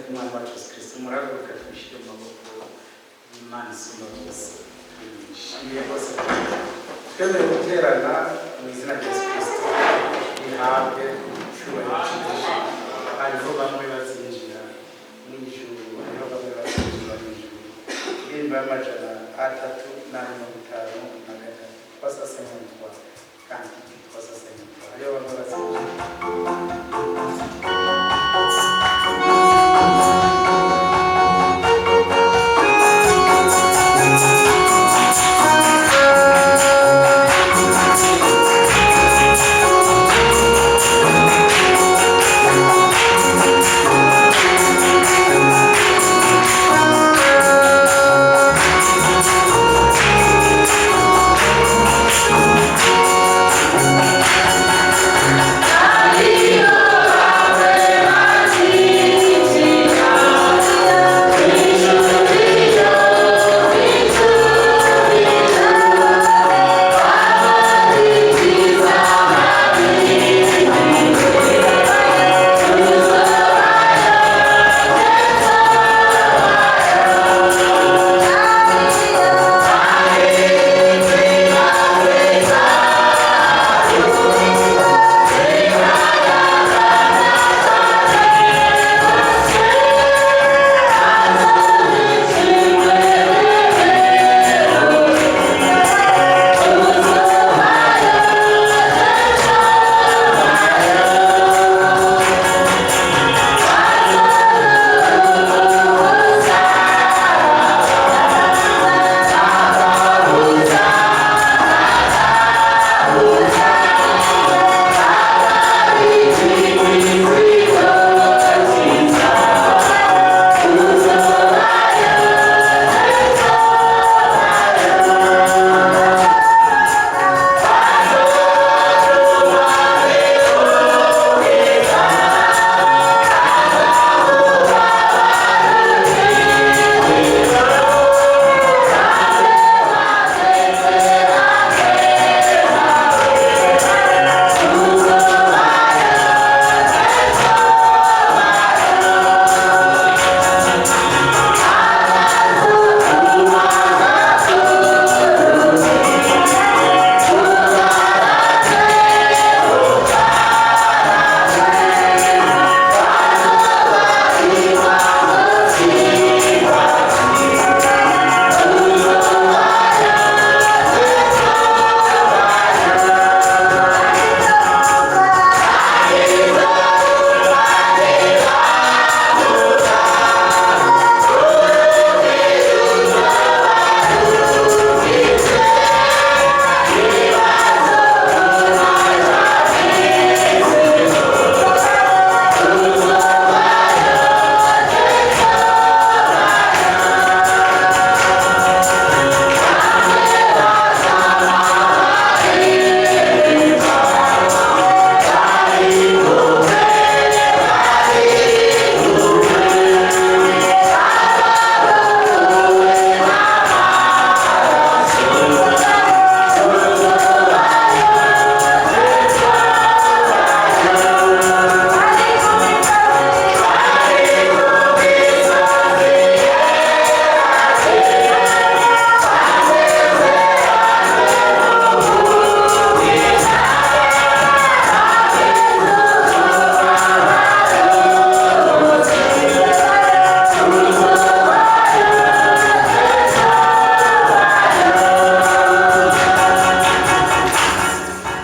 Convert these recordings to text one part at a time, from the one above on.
ry'Umwami wacu Yesu Kristo. Murahaguruka twishyire mu maboko y'Imana isumba byose. Tuyishimiye rwose twemere guterana mu izina rya Yesu Kristo, rihabwe icyubahiro cyinshi. Hariho bamwe bazinjira mu ijuru, hariho bamwe bazinjira mu ijuru. Indirimbo ya 353, 353, cantique 353, hariho bamwe bazinjira.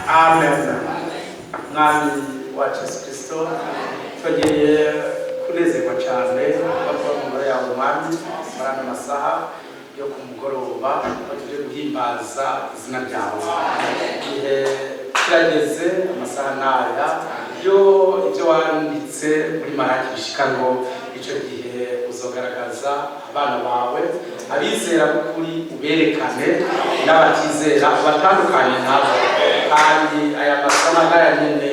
Amen. Mwami wacu Yesu Kristo, twongeye kunezerwa cyane kuba mu ngoro yawe, Mwami, muri ano masaha yo ku mugoroba, aho tuje guhimbaza izina ryawe. Igihe kirageze, amasaha n'aya yo ibyo wanditse muri Maraki bishika, ngo icyo gihe uzogaragaza abana bawe, abizera b'ukuri uberekane, n'abatizera ubatandukanye nabo. Kandi aya masaha n'aya nyene,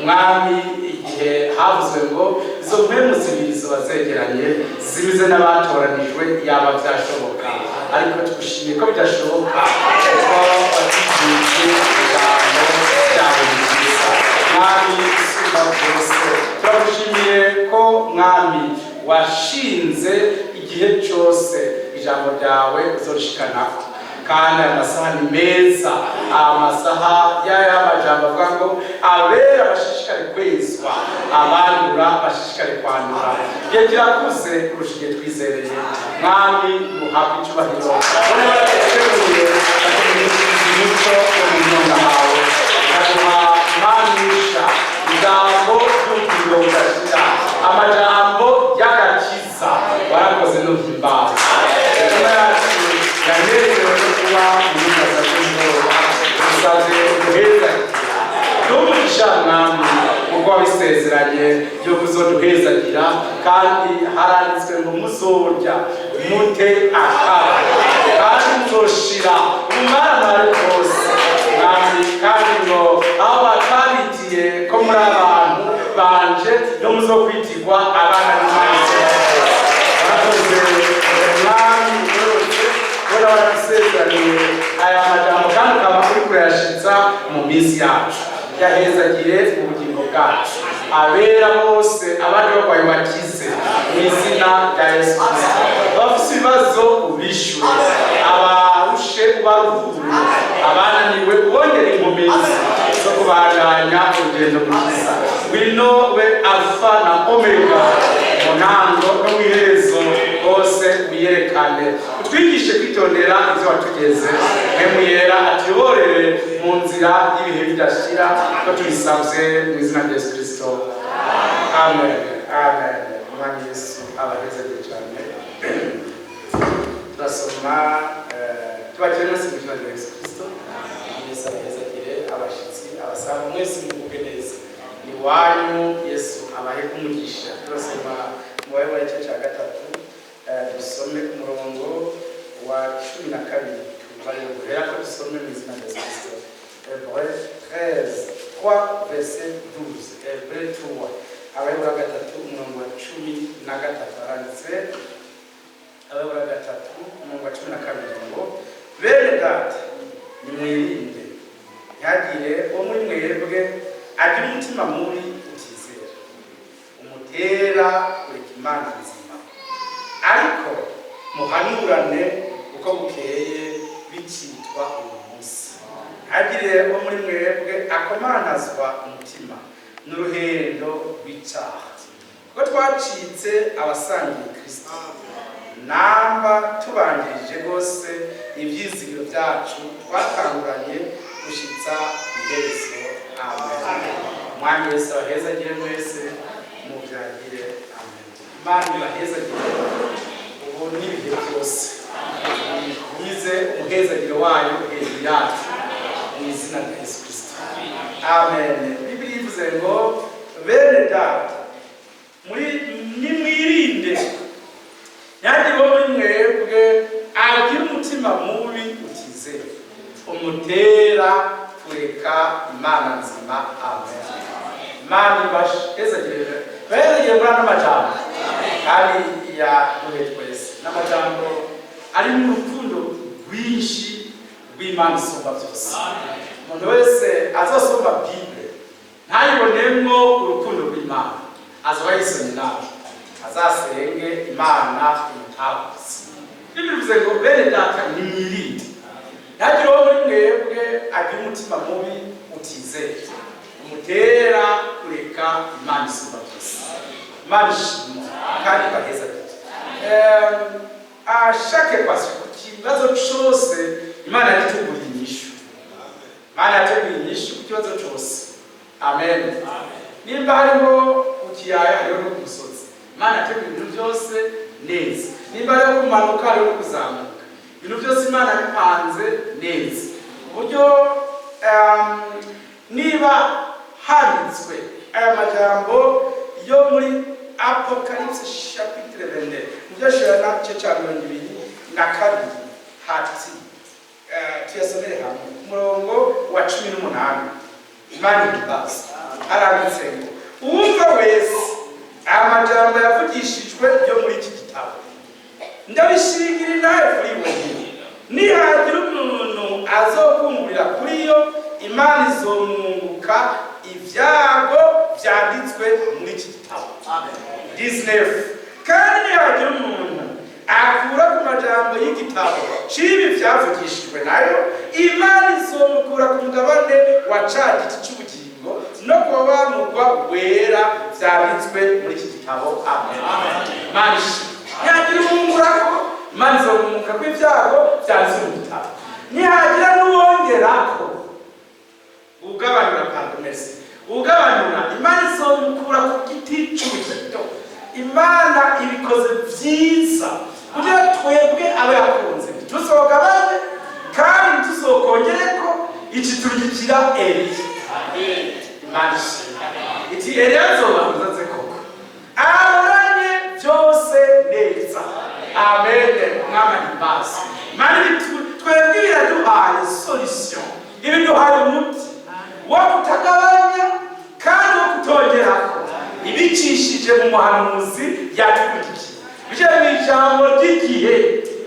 Mwami, igihe havuzwe ngo izo mpwemu zibiri ziba zegeranye zimize n'abatoranijwe, yaba byashoboka, ariko tugushimiye ko bidashoboka, kuko watubwiye ijambo ryawe ryiza. Mwami isumba byose, turagushimiye ko, Mwami, Washinze igihe cyose ijambo ryawe uzoshikanako, kandi aya masaha ni meza, amasaha y'aya majambo avuga ngo abera bashishikare kwezwa, abandura bashishikare kwandura. Igihe kirakuze kurusha igihe twizereye. Mwami, muhabwe icyubahiro. Bone barateguye umuco wo mu myonga hawe, baguha manisha ijambo ry'ubugingo budashira, amajambo y'agakiza. Warakoze, n'uhimbaza. Imitima yacu yanezerewe no kuba mu nyumba z'umugoroba. Dusaze duhezagira n'umugisha, Mwami, kuko wabisezeranye yuko uzoduhezagira, kandi haranditswe ngo muzorya mute akaba, kandi muzoshira umumaramare rwose, Mwami, kandi ngo aho batabitiye ko muri abantu banje, no muzokwitirwa abana b'Imana. Warakoze, Mwami, rwose kubona waradusezeraniye aya majambo, kandi ukaba uri kurayashitsa mu minsi yacu. Yahezagire ubugingo bwacu, abera bose, abandi barwayi bakize mu izina rya Yesu Kristo, abafite ibibazo ubishyure, abarushe ubaruhure, abananiwe ubongere inkomezi zo kubandanya urugendo rwiza. Ngwino ube Alfa na Omega, mu ntango no mu iherezo hose wiyerekane, utwigishe kwitondera ibyo watugeze. Mpwemu Yera atuyoborere mu nzira y'ibihe bidashira, ko tubisabye mu izina rya Yesu Kristo. Amen, amen. Umwami Yesu abahezagire cyane. Turasoma, tubakire mwese mu izina rya Yesu Kristo. Yesu abahezagire, abashyitsi, abasanga mwese, muvuge neza ni wanyu. Yesu abahe umugisha. Turasoma mu Baheburayo igice cya 3, dusome ku murongo wa 12. Tuvayo guhera ko dusome mu izina rya Yesu Kristo. Hébreux 13 3 verset 12, Hébreux 3, Abaheburayo 3, umurongo wa 13. Haranditse, Abaheburayo 3, umurongo wa 12 ngo: "Bene Data, nimwirinde ntihagire uwo muri mwebwe agira umutima mubi utizera, umutera kureka Imana nzima, ariko muhanurane uko bukeye, bikitwa uyu munsi, ntihagire uwo muri mwebwe akomantazwa umutima n'uruhendo rw'icyaha, kuko twacitse abasangiye Kristo, namba tubanjirije rwose ibyizigiro byacu twatanguranye gushitsa iherezo." Amen. Umwami Yesu abahezagire mwese, mubyagire. Amen. Imana ibahezagire ubu n'ibihe byose, igumize umuhezagiro wayo hejuru yacu mu izina rya Yesu Kristo. Amen. Bibiliya ivuze ngo: "Bene Data, muri nimwirinde ntihagire uwo muri mwebwe agira umutima mubi utizera, umutera kureka Imana nzima." Amen. Imana ibahezagire, bahezagire muri ano majambo, kandi yaduhe twese n'amajambo ari mu rukundo rwinshi rw'Imana isumba byose. Umuntu wese azosoma Bible ntayibonemo urukundo rw'Imana, azoba yisomye nabi, azasenge Imana imutahuze. Bibiliya bivuze ngo: "Bene Data, nimwirinde ntihagire uwo muri mwebwe agira umutima mubi utizeye, umutera kureka Imana isumba byose." Imana ishimwe kandi ibahezagire. Ashake kwasi ku kibazo cose, Imana yagiteguriye inyishu. Imana yateguye inyishu ku kibazo cose. Amen. Nimba hariho ku kiyaya, hariho no ku musozi. Imana yateguye ibintu byose neza. Nimba hariho kumanuka, hariho no kuzamuka. Ibintu byose Imana bipanze neza uburyo, niba handitswe aya majambo yo muri Apocalypse chapitre 22, mu Byashirana cye cya 22, hati tuyasomere hamwe ku murongo wa 18. Imana ihimbaza. Haranditse ngo: "Uwumva wese aya majambo yavugishijwe yo muri iki gitabo, ndabishingira inahe kuri we, nihagira umuntu azokungurira kuri yo, Imana izomwunguka ibyago byanditswe muri iki gitabo." 19. Kandi Nihagira umuntu akura ku majambo y'igitabo c'ibi vyavugishijwe nayo, Imana izomukura ku mugabane wa ca giti c'ubugingo no kuba wa murwa wera vyanditswe muri iki gitabo. Amen. Imana ishimwe. Nihagira uwungurako, Imana izomukura ko ibyago vyanditswe mu gitabo. Nihagira n'uwongerako, ugabanura, pardon, merci, ugabanura, Imana izomukura ku giti c'ubugingo. Imana ibikoze vyiza kugira twebwe abo yakunze ntituzogabanye kandi ntituzokongereko. Iki turigikira Eliya. Imana ishimwe. Iti Eliya azobanza aze koko aroranye byose neza. Amen. Mwama himbaza Imana. Twebwe iraduhaye solution, ibiduhaye umuti wo kutagabanya kandi wo kutongerako, ibicishije mu muhanuzi yatwungikiye bije mu ijambo ry'igihe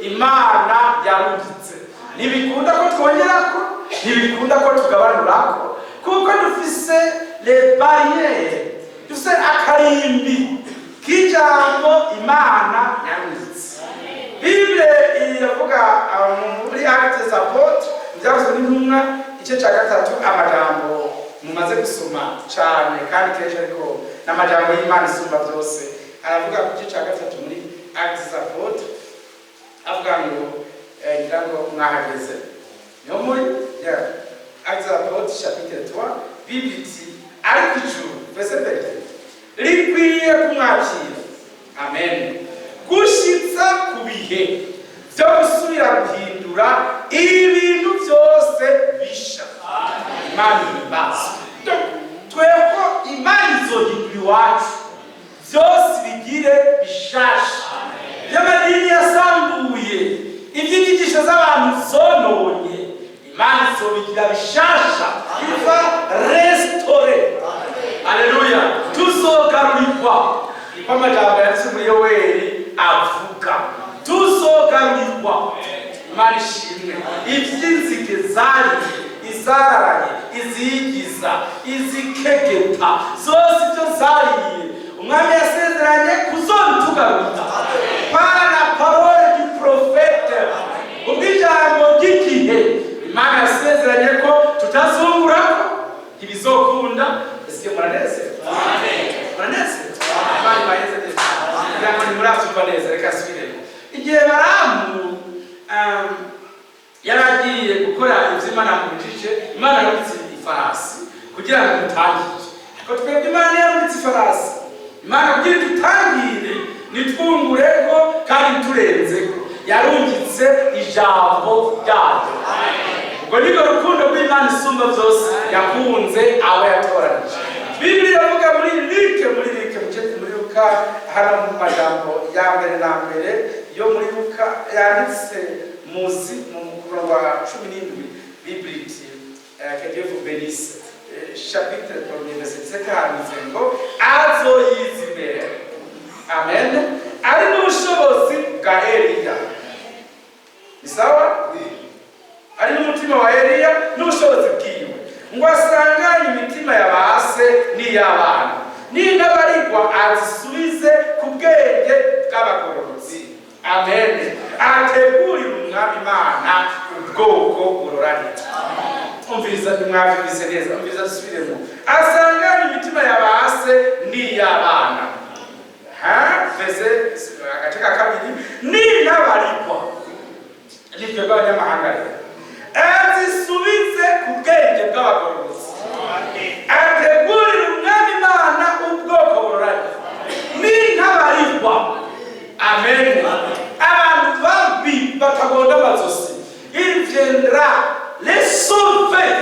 Imana yarungitse. Ntibikunda ko twongerako, ntibikunda ko tugabanurako, kuko dufise les barrières, dufise akarimbi k'ijambo Imana yarungitse. Bible iravuga muri Actes des Apôtres, Ibyakozwe n'Intumwa, igice cya gatatu, amajambo mumaze gusoma cyane kandi kenshi, ariko n'amajambo y'Imana isumba byose. Aravuga ku gice cya gatatu muri Actes des Apôtres, avuga ngo ngira ngo mwahageze, niho muri, yeah. Actes des Apôtres chapitre 3, Bible iti: "Ariko ijuru", verset 21, "rikwiye kumwakira", amen, "gushitsa ku bihe byo gusubira guhindura ibintu byose bisha." Imana ihimbazwe. Twebwe Imana izohindura iwacu byose bigire bishasha. By'amadini yasambuye, iby'inyigisho z'abantu zononye, Imana izobigira bishasha, il va restaurer. Aleluya. Tuzogarurirwa, niko amajambo yanditse muri Yoweri avuga. Tuzogarurirwa. Imana ishimwe. Iby'inzige zariye, izararanye, iziyigiza, izikegeta, zose ibyo zariye, Umwami yasezeranye kuzobitugarurira par la parole du prophète, ubw'ijambo ry'igihe. Imana yasezeranye ko tutazungurako, ntibizokunda. Ese muranezerwa? Muranezerwa? Imana ibaheze neza. Kugira ngo ntimurabyumva neza, reka asubiremo. Igihe Baramu yari agiye gukora ibyo Imana yamubujije, Imana yarungitse ifarasi kugira ngo imutangire. Ariko twebwe Imana yarungitse ifarasi, Imana kugira idutangire nitwungureko kandi nturenzeko, yarungitse ijambo ryayo. Ubwo nibwo rukundo rw'Imana isumba byose yakunze abo yatoranije. Bibiri iravuga muri Luke, muri Luke, muri Luka hano, mu majambo ya mbere na mbere yo muri Luka yanditse muzi mu murongo wa 17, Bible iti, que Dieu vous bénisse, chapitre premier, verset 17, handitse ngo azoyiza imbere, amen, ari n'ubushobozi bwa Eliya. Ni sawa? Ari n'umutima wa Eliya n'ubushobozi bwiwe, ngo asanganye imitima ya ba se n'iy'abana, n'intabarigwa azisubize ku bwenge bw'abagororotsi, amen, ategurire Umwami Imana ubwoko buroranira. Umviriza, ntimwabyumvise neza. Umviriza, dusubiremo. Asanganye imitima ya ba se n'iy'abana, ha verset, agace ka kabiri, n'intabarigwa, nitwe bw'abanyamahanga rero, azisubize ku bwenge bw'abagororotsi, ategurire Umwami Imana ubwoko buroranye. N'intabarigwa, amen, abantu babi batagonda amazosi, il viendra les sauver.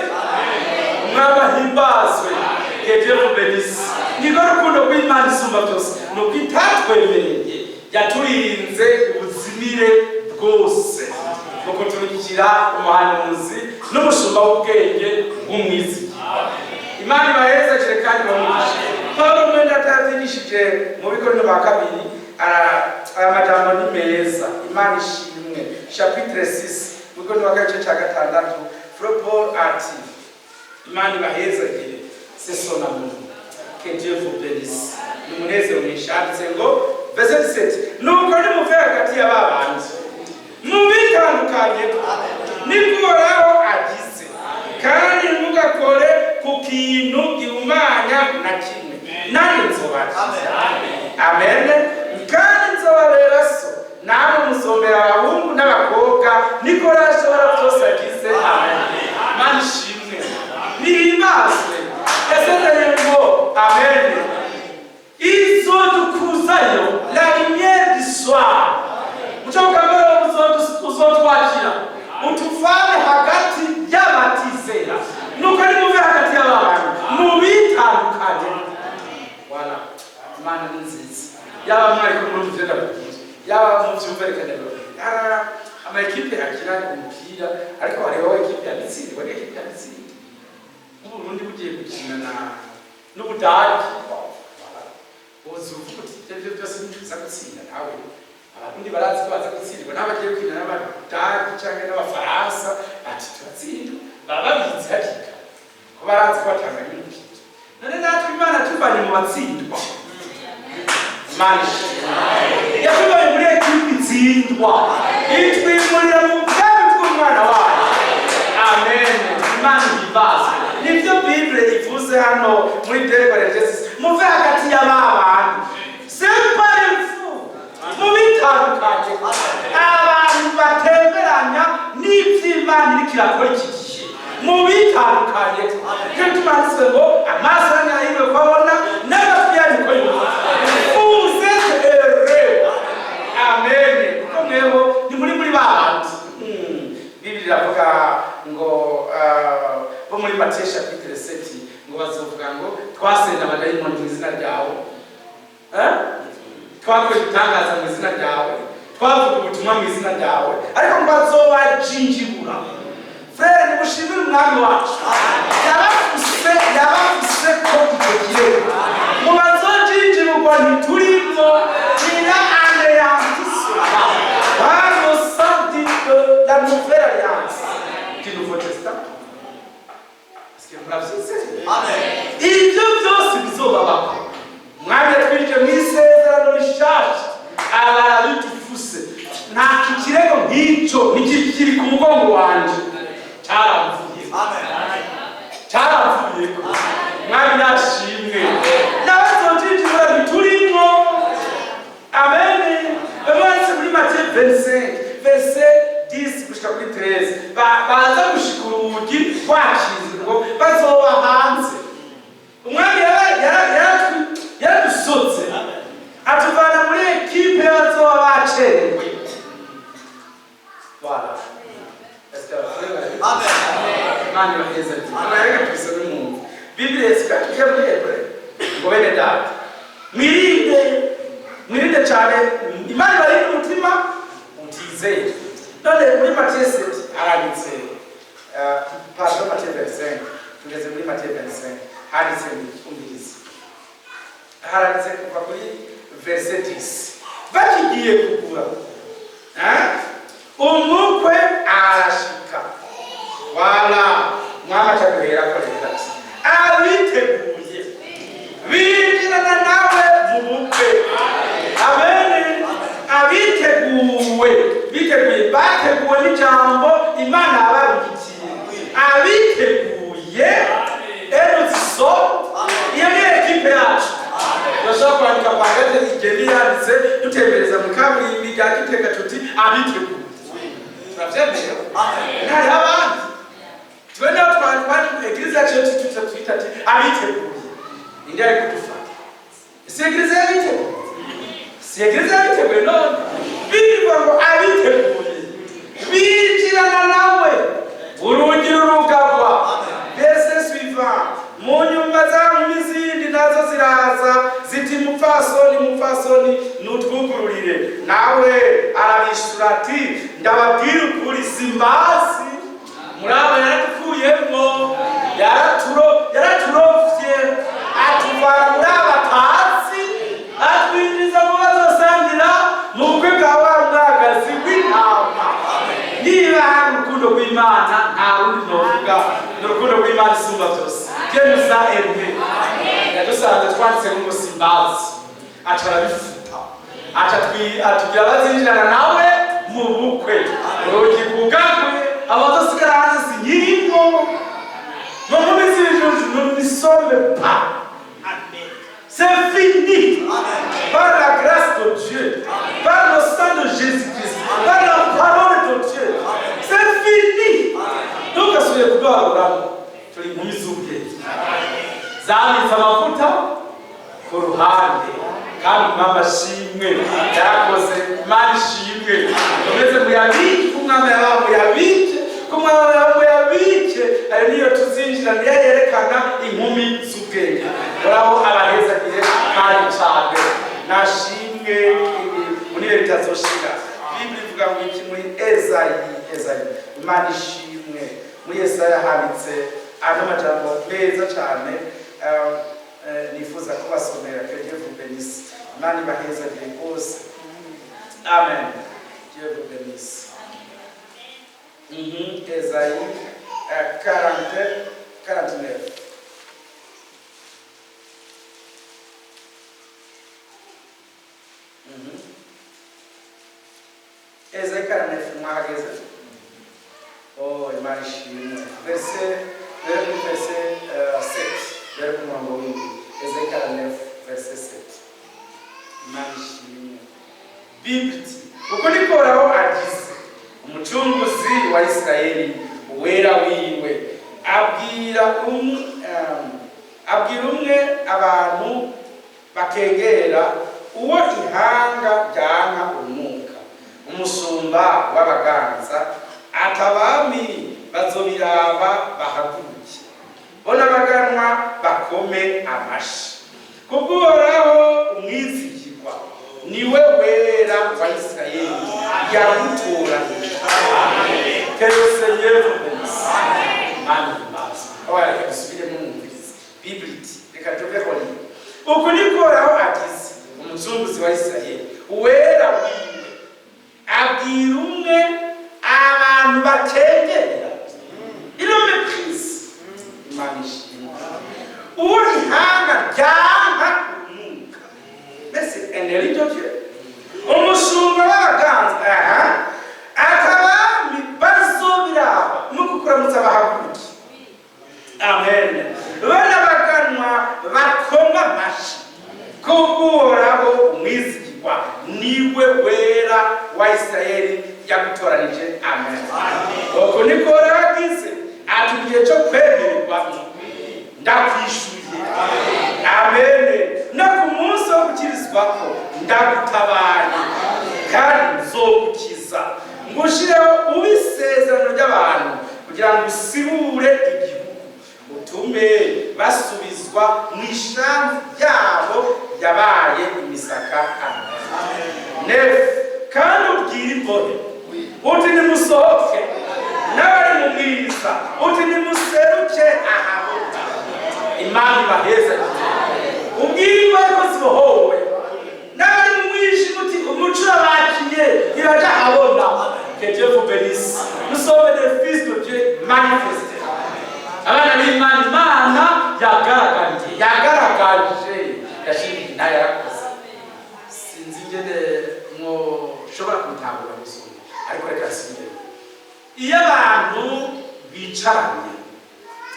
Umwami ahimbazwe. Que Dieu vous bénisse. Niko rukundo rw'Imana isumba byose, ni uko itatwemereye, yaturinze ubuzimire bwose mu kuturikira umuhanuzi n'umushumba w'ubwenge bw'umwizigi. Imana ibahezagire kandi bamugishe. Pawulo mwene atabyigishije mu Bikorinto ba kabiri, aya majambo ni meza. Imana ishimwe. Chapitre 6 mu Bikorinto ba kabiri, igice cya gatandatu, Frère Paul ati, Imana ibahezagire, c'est son amour, que Dieu vous bénisse. Ni umunezero mwinshi. Handitse ngo Verset 17: "Nuko nimuve hagati y'aba bandi, mubitandukanye, niko Uhoraho agize, kandi ntimugakore ku kintu gihumanya na kimwe, nanjye nzobakiza." Amen. "Kandi nzobabera so, namwe muzombera abahungu n'abakobwa, niko Ashobora byose agize." Amen. Mana ishimwe, nihimbazwe. Yasezeranye ngo, amen, izodukuzayo la lumière du soir. Muco uzotwakira utuvane hagati y'abatizera. Nuko nimuve hagati y'abantu, mubitandukanye. Voilà. Imana ni nziza. Yaba mwari ko muri ivyo ndakubwira, yaba mu vyumva, reka ndababwira. Ama ekipe akina umupira, ariko hariho ekipe yabitsindwa n'ekipe yabitsinda. Nk'Uburundi bugiye gukina na n'Ubudagi, uzi uvuga uti ibyo byose ntituza gutsinda. Nawe Abarundi barazi ko baza gutsindwa, n'abagiye gukina n'Abadagi cyangwa n'Abafaransa ati turatsinda, baba babizi hakiri kare ko barazi ko batanganya umupira. None natwe Imana tuvanye mu batsindwa. Imana ishimwe, yatuvanye muri ekipi itsindwa, itwimurira mu bwami bw'umwana wayo. Amen. Imana ihimbazwe. Nibyo Bible ivuze hano muri 2 Corinthiens: muve hagati y'aba bantu, séparez-vous, mubitandukanye, abantu batemeranya n'ivy'Imana iriko irakora iki gihe, mubitandukanye. Cyo tumanditswe ngo amaso yanyu arahiriwe ko abona, n'amatwi yanyu ko yumva. Vous êtes heureux, amen, kuko mweho ni muri ba bandi. Bibiliya iravuga ngo bo muri Matiyo chapitre 7 ngo bazovuga ngo twasenda abadayimoni mu izina ryawe, eh? Twakora ibitangaza mu izina ryawe, twavuga ubutumwa mu izina ryawe, ariko ngo bazobajinjibura. Frère, nimushimire Umwami wacu, yabafuse, yabafuse ko icyo kirego mu bazojinjiburwa ntiturimwo. Il a anéanti cela par le sang de la nouvelle alliance, du Nouveau Testament. Est-ce que muravyizeye? Ibyo byose bizobabako, Umwami yatwinjije mu isezerano rishasha, abarabidufuse. Nta ikirego nk'icyo ntikikiri ku mugongo wanje, cyaramvuye, cyaramvuyeko. Mwami nashimwe. N'abazojinjibura ntiturimwo. Amen. Bamwe muri Matiyo 25 verset 10 gushika kuri 13, baza gushika urugi rwakinzwe, ngo bazoba hanze. Umwami yaradusotse, atuvana muri ekipe y'abazoba bacerewe. Voilà. Est-ce que abafurere barabizi? Imana ibaheze. Reka tubisome mwumve. Bibiliya isigaye tujye muri Hébreux ngo: "Bene data, mwirinde, mwirinde cyane, Imana ibarinde umutima utizeye." None muri Matiyo 7 haranditse, pardon, Matiyo 25, tugeze muri Matiyo 25, handitse, umvirize, haranditse kuva kuri verset 10: "Bakigiye kugura, eh? Umukwe arashika." Wala mwama acaduherako rero ati: "Abiteguye binjirana nawe mu bukwe." Amen. Abiteguwe, biteguye, bateguwe n'ijambo Imana yabarugikiye, abiteguye eruziso. Iyo ni ekipe yacu. Turashobora kwandika pancarte igenda yanditse, dutembereza mu kaburimbi rya Gitega tuti: "Abiteguye." Turavyemera, ntariho abandi. Twe naho twari église yacu yo twita ati abiteguye. Indi ari kudufata, si église y'abiteguye? Si église y'abiteguye? None bivuga ngo abiteguye binjirana nawe, urugi rurugagwa. Verset suivant: "Mu nyuma za nkumi zindi nazo ziraza ziti: 'Mupfasoni, mupfasoni, nutwugururire.' Nawe arabishura ati: 'Ndababwira ukuri, simbazi.'" Muri abo yaradukuyemwo, yaraturovye, atuvana muri aba tazi, atwinjiza mu bazosangira mu bukwe bwa wa mwagazi w'intama. Niba hari urukundo rw'Imana, nta rundi novuga, ni urukundo rw'Imana isumba byose. Dieu nous a aimés. Yadusanze twanditse ngo simbazi, aca arabifuta. Aca atugira abazinjirana nawe mu bukwe. Urugi rwugagwe, abazosigara hanze sinkirimo. Mu nkumi z'ibijuju, nous n'y sommes pas. C'est fini. Par la grâce de Dieu, par le sang de Jésus-Christ, par la parole de Dieu. C'est fini. Ntugasubire kuduharuramo. Turi inkumi z'ubwenge zabitse amavuta ku ruhande. Kandi Umwami ashimwe, yarakoze. Imana ishimwe. Mumeze muyabike, ko Umwami yabaha muyabike, ko Umwami yabaha muyabike. Ayo niyo tuzinjira, niyo yerekana inkumi z'ubwenge. Uraho abahezagiye kandi cane. Nashimwe muri ibihe bitazoshira. Bibiri ivuga ngo iki muri Ezayi? Ezayi, Imana ishimwe. Muri Yesaya handitse ano majambo meza cane, nifuza kubasomera. Que Dieu vous bénisse. Imana ibahezagire rwose. Amen. Dieu vous bénisse. Esaïe 40 49. Esaïe 49, mwahageze? Oh, Imana ishimwe. Verset, verset 7, mbere ku murongo w'indwi. Esaïe 49 verset 7. Imana ishimwe. Bibiri iti: "Uko niko Uhoraho agize, Umucunguzi wa Isirayeli, Uwera wiwe, abwira umwe abantu bakengera, uwo ihanga ryanka urunuka, umusumba w'abaganza, ati: Abami bazobiraba bahaguruke, bo n'abaganwa bakome amashi, kubw'Uhoraho umwizigirwa, niwe Wera wa Isirayeli yagutoranije." Que le Seigneur vous bénisse. Imana ihimbaze. Aho reka dusubiremo, mwumvirize. Bible iti, reka tuve relire: "Uku niko Uhoraho agize, Umucunguzi wa Isirayeli, Uwera wiwe, abwira umwe abantu bakengera, il méprise." Imana ishimwe. "Uwo ihanga ryanka urunuka." Mbese un élu de Dieu, umushumba w'abaganza, aha, akabami bazobiraba mukukuramutsa bahaguruke, amen, bana baganwa bakoma amashi, kubw'Uhoraho umwizigirwa, niwe Wera wa Isirayeli yagutoranije. Amen. Uko niko Uhoraho agize, ati: "Igihe cyo kwemererwamo ndakwishuye, amen, no ku munsi wo gukirizwako ndagutabaye, kandi nzogukiza, ngushireho ube isezerano ry'abantu, kugira ngo usibure igihugu, utume basubizwa mu ishamvu ryabo yabaye imisaka." Amen. Neuf: "Kandi ubwire imbohe uti: Nimusohoke, n'abari mu mwiza uti: Nimuseruke ahabona." Imana ibaheza. Ubwire imbohe ko zibohowe, n'abari mu mwijima uti: Umuco urabakiye, ntibajya ahabona. Que Dieu vous bénisse. Nous sommes des fils de Dieu manifestés, abana b'Imana. Imana yagaragariye, yagaragaje, yashimye nayo, yarakoze. Sinzi ingene mwoshobora kubitahura gusoma, ariko reka nsubire. Iyo abantu bicaranye,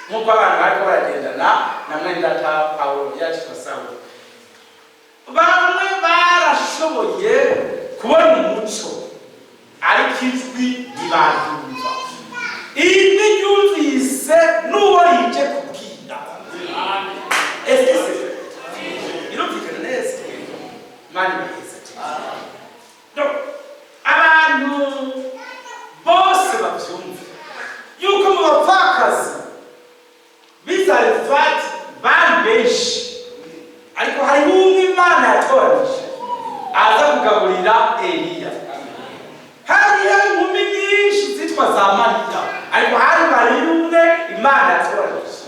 nk'uko abantu bariko baragendana na mwendata Pawulo yacitwa Sawuli, bamwe barashoboye kubona umuco, ariko ijwi ntibaryumva. Ijwi ryumvise n'uwo rije kubwira. Est-ce que c'est vrai? Birumvikana neza? Imana ibaheze. Donc, abantu bose babyumve yuko mu bapfakazi b'Izarefati bari benshi, ariko hariho umwe Imana yatoranije aza kugaburira Eliya. Hariho inkumi nyinshi zitwa za Mariya, ariko hari Mariya umwe Imana yatoranije.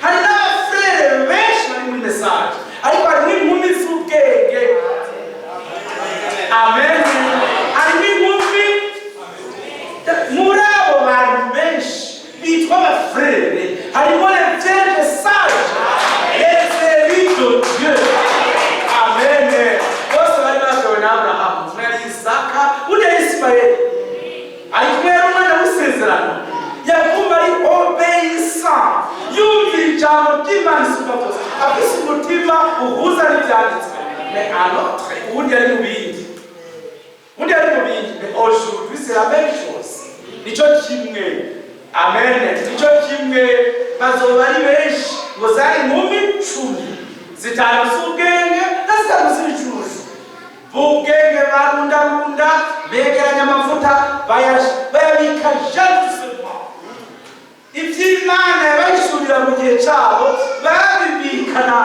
Hari n'abafurere benshi bari muri Message, ariko hari n'inkumi z'ubwenge. Amen. Hari n'inkumi muri abo bantu benshi bitwa abafurere, harimo les vierges sages, les élus de Dieu. Amen. Bose bari batowe na Aburahamu. C'est la même chose, nico kimwe. Amen, nico kimwe. Bazoba ari benshi. Ngo zari inkumi 10, zitanu z'ubwenge na zitanu z'ibicucu. B'ubwenge barundarunda, begeranya amavuta, bayabika jalousement. Iby'Imana yabayishurira mu gihe cyabo babibikana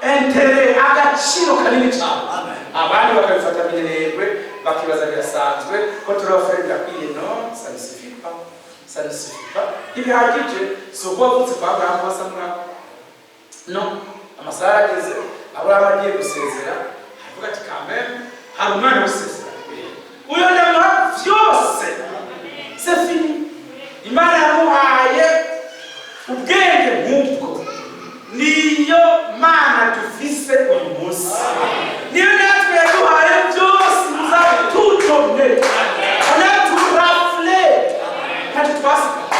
intérêt, agaciro kanini cyane. Abandi bakabifata minenegwe, bakibaza birasanzwe ko turabafere, birakwiye. Non, ça ne suffit pas, ça ne suffit pas, ntibihagije. Si uko wavutse kwa Aburahamu wasa murabo. Non, amasaha arageze, Aburahamu agiye gusezera, aravuga ati: "Quand même, hari umwana w'isezera, uyo ndamuha vyose, c'est fini." Imana yamuhaye ubwenge nk'ubwo. Niyo Mana dufise uyu munsi, niyo natwe yaduhaye byose. Nous a tout donné, on a tout raflé, ntacyo twasigaje,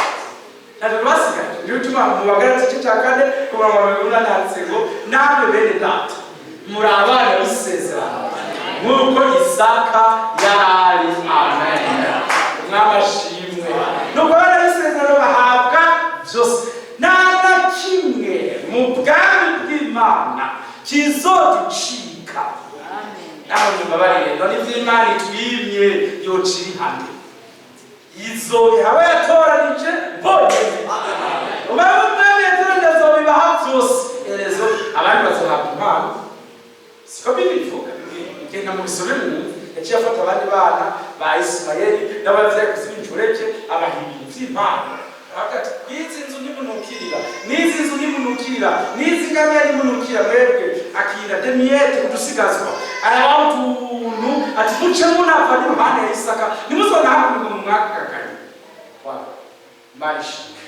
ntacyo twasigaje. Niyo bituma mu Bagalati igice cya 4 ku murongo wa 18 handitse ngo: "Namwe bene data, muri abana b'isezerano nk'uko Isaka yarari." Amen, Umwami ashimwe. Nuko abana b'isezerano bahabwa byose. Nta na kimwe mu bwami bw'Imana kizoducika. Nawe mumbabarire, none ivy'Imana itwimye yocira ihame? Izobiha abo yatoranije bonyene. Umwami, Umwami yatoranije azobibaha byose. Erezo abandi bazohabwa impano, siko Bibiliya ivuga? Genda mubisome mwumve. Yaciye afata abandi bana ba Isimayeli n'abavyaye kuziba inshoreke, abaha ibintu vy'impano. Aravuga ati: "N'izi nzu nimunukirira, n'izi nzu nimunukirira, n'izi ngamiya nimunukira, mwebwe akira des miettes, udusigazwa." Arabaha utuntu, ati: "Muce munava n'iruhande ya Isaka, ntimuzona hakurya mu mwakakanye." Imana ishimwe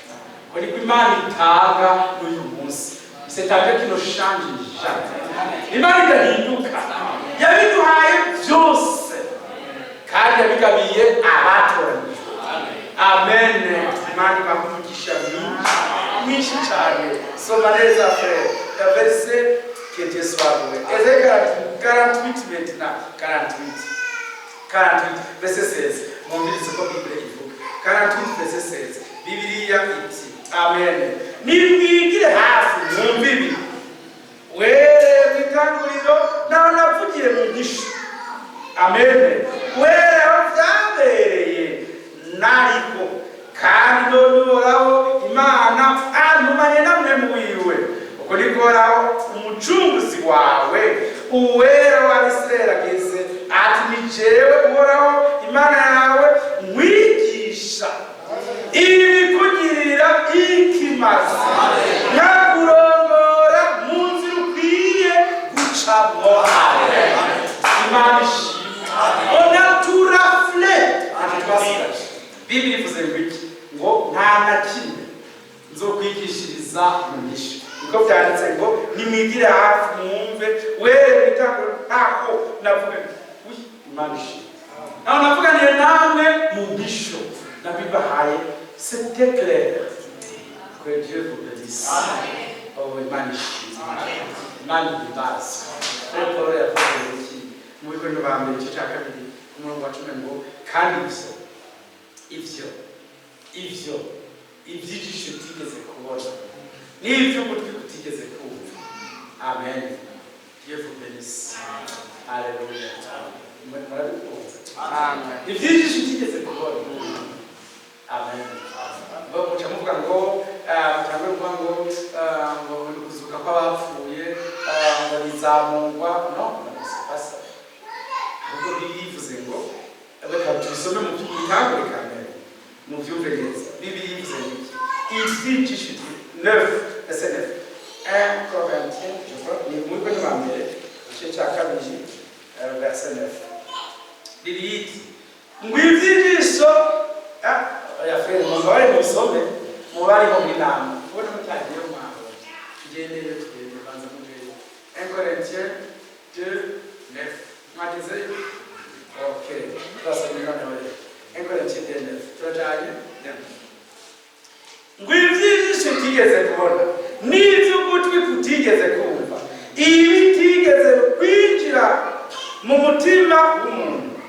ko niko Imana itanga n'uyu munsi. C'est un Dieu qui ne change jamais. Imana idahinduka, yabiduhaye byose kandi yabigabiye abatoranijwe. Amen. Imana ibaha umugisha mwinshi mwinshi cyane. Soma neza, frère, ya verset. Que Dieu soit loué. Ezekiel 48 maintenant, 48, 48 verset 16. Mwumvirize ko Bible ivuga. 48 verset 16, Bibiliya iti, amen: "Nimwigire hafi mwumve ibi. Were mu itanguriro naho navugiye mu nyishu." Amen. "Were aho byabereye nariho, kandi none Uhoraho Imana antumanye namwe wiwe. Uko niko Uhoraho Umucunguzi wawe, Uwera wa Isirayeli, ageze ati: Ni jewe Uhoraho Imana yawe, nkwigisha ibikugirira ikimazi, nkakurongora mu nzira ukwiye gucamo." Imana ishimwe. On a tout raflé, ntacyo twasigaje. Bibiri ivuze ngo iki? Ngo nta na kimwe nzokwigishiriza mu nyishu. Niko byanditse ngo: "Nimwigire hafi mwumve. Were mwitanguro ntaho navuga." Ui, Imana ishimwe, naho navuganiye namwe mu nyisho, nabibahaye, c'était clair. Que Dieu vous bénisse. Oh, Imana ishimwe, Imana ihimbazwe. Rero Paul yavuze iki mu Bikorinto ba mbere igice cya 2 ku murongo wa 10? Ngo: "Kandi ivyo ivy'ijisho utigeze kubona n'ivy'ugutwi kutigeze kumva." Amen. Dieu vous bénisse. Haleluya. Murabikunze? Amen. Ivy'ijisho utigeze kubona. Amen. Ngo muca muvuga ngo mutange kuvuga ngo ngo ni kuzuka kw'abapfuye, ngo bizamurwa. Non, non, c'est pas ça. Ahubwo Bibiliya ivuze ngo, reka tubisome mu bitangure kamere, muvyumve neza. Bibiliya ivuze ngo iki? Ivy'ijisho neuf, verset 9, 1 Corinthiens, je crois, ni muri Korinto ba mbere igice cya 2, verset 9. Bibiliya iti ngo ivy'ijisho. Ah, oya frère, mubabare mubisome, mubariho mw'inama ubona mutagiye mwaho. Tugendeyo, tugende, banza mujeyo. 1 Corinthiens 2 9, mwagezeyo? Ok, turasomye noneho rero 1 Corinthiens 2 9, turajanye. Ngo ivy'ijisho utigeze kubona n'ivy'ugutwi kutigeze kumva, ibitigeze kwinjira mu mutima w'umuntu,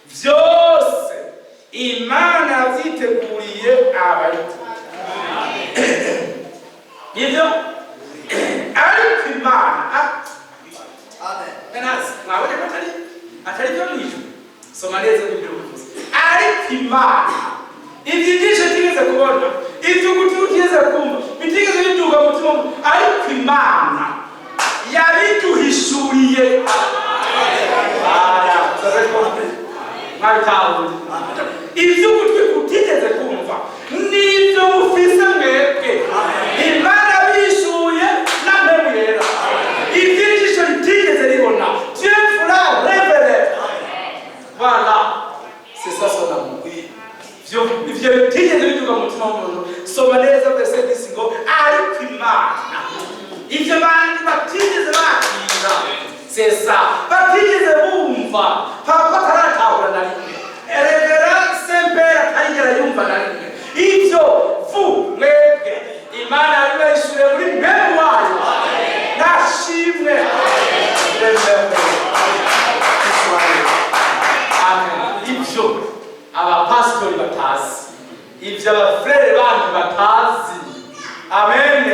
vyose Imana yavyiteguriye abayikunda. Nivyo, ariko Imana Menazi, mwabonye ko atari byo mu ijuru. Soma neza ibyo bivuze. Ariko Imana, ibyo ijisho tigeze kubona, ibyo ugutwi utigeze kumva, bitigeze biduga mu mutima w'umuntu, ariko Imana yabiduhishuriye. Voilà, vous avez compris. Mwabitahuye. Ibyo ugutwi kutigeze kumva nibyo mufise mwebwe, Imana bishuye na Mpwemu Yera. Ibyo ijisho ritigeze ribona, Dieu vous l'a révélé. Voilà, c'est ça son amour. Ivyo bitigeze biduga mu mutima w'umuntu. Soma neza verset 10 ngo ariko Imana, ivyo bandi batigeze bakira, c'est ça, batigeze bumva, papa ataratahura na rimwe, révérend Saint-Père atarigera yumva na rimwe, ivyo vu mwebwe Imana yabibahishuriye muri Mpwemu wayo. Nashimwe. Amen. Ibyo abapasitori batazi, ibyo abafurere bandi batazi, amen,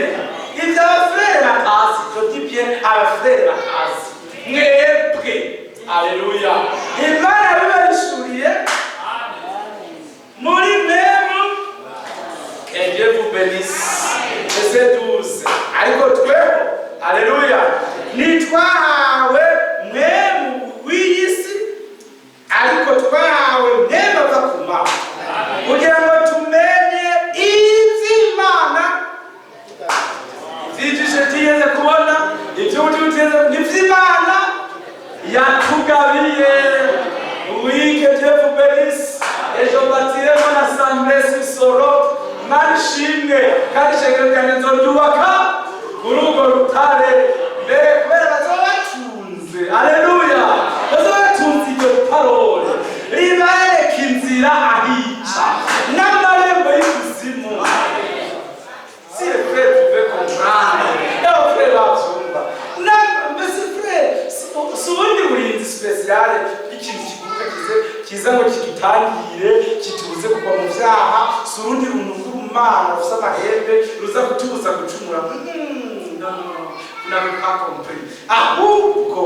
ibyo abafurere batazi, je dis bien abafurere batazi, mwebwe, aleluya, Imana yabibahishuriye muri Mpwemu. Que Dieu vous bénisse. Verset 12. Ariko tweho, aleluya, ntitwahawe mpwemu w'iyi si, ariko twahawe mpwemu ava ku Mana, kugira ngo tumenye iby'Imana. Iby'ijisho tigeze kubona, iby'ugutwi kutigeze, n'iby'Imana yatugabiye. Oui, que Dieu vous bénisse. Et je bâtirai mon assemblée sur ce roc. Imana ishimwe. Kandi ishengero ryanjye nzoryubaka kuri urwo rutare. Mbere kubera bazoba batunze, aleluya, bazoba batunze iryo parole ribereka inzira ahica n'amarembo y'ikuzimu. Si les frères pouvaient comprendre, n'aba frères bavyumva. Mbese frère, si ubundi burinzi spécial bw'ikintu kiguruka kize kiza ngo kidutangire, kitubuze kugwa mu vyaha, si urundi runtu rw'urumana rufise amahembe ruza kutubuza gucumura. Non, non, non, vous n'avez pas compris. Ahubwo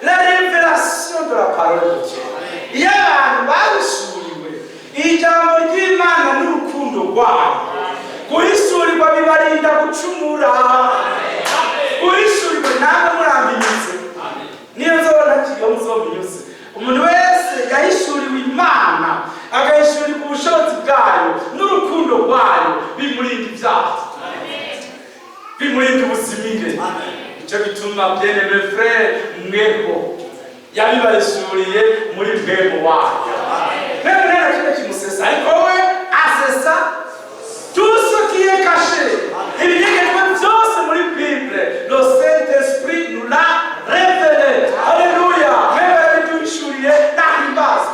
la révélation de la parole de Dieu, iyo abantu babishuriwe ijambo ry'Imana n'urukundo rwayo, guhishurirwa bibarinda gucumura. Guhishurirwa, namwe murambinyuze, niyo nzobona ntakiriho muzobinyuze. Umuntu wese yahishuriwe Imana, agahishurirwa ubushobozi bwayo n'urukundo rwayo, bimurinda ibyaha, bimurinda ubuzimire. Nicyo gituma, bien-aimé frère, mweho yabibahishuriye muri Mpwemu wayo. Mpwemu nta kimwe kimusesa, ariko we asesa tout ce qui est caché. Ibinyegejwe byose muri Bible, le Saint-Esprit nous l'a révélé. Alléluia. Mpwemu yabiduhishuriye. Nahimbaza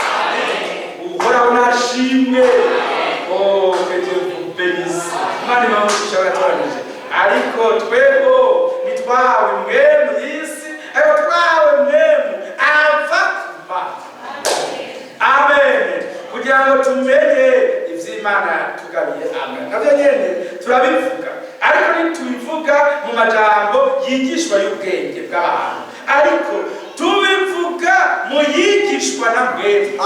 Uhoraho, nashimwe. Oh, que Dieu vous bénisse. Imana ibamugisha baratoranije. Ariko twebwe ntitwahawe mpwemu y'isi, ariko twahawe mpwemu ava ku Mana, amen, kugira ngo tumenye ivy'Imana yatugabiye. Amen. Navyo nyene turabivuga, ariko ntitubivuga mu majambo yigishwa y'ubwenge bw'abantu, ariko tubivuga mu yigishwa na Mpwemu,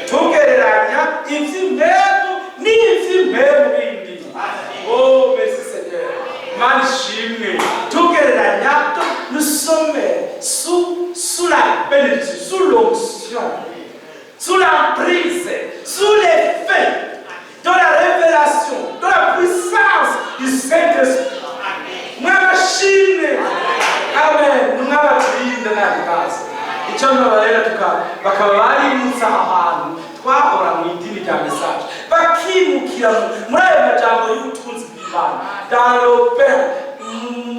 tugereranya ivy'impwemu n'ivy'impwemu bindi. Oh, merci Seigneur. Imana ishimwe. Tugereranya, nous sommes sous la bénédiction, sous l'onction, sous l'emprise, sous l'effet de la révélation, de la puissance du Saint-Esprit. Mwabashimwe. Amen. Mwabaturinda ntabikazi. Icyo nbabarera bakaba barimutse aha hantu twahora mu idini rya Message, bakimukira muri ayo majambo y'ubutunzi bw'Imana, dans le pain,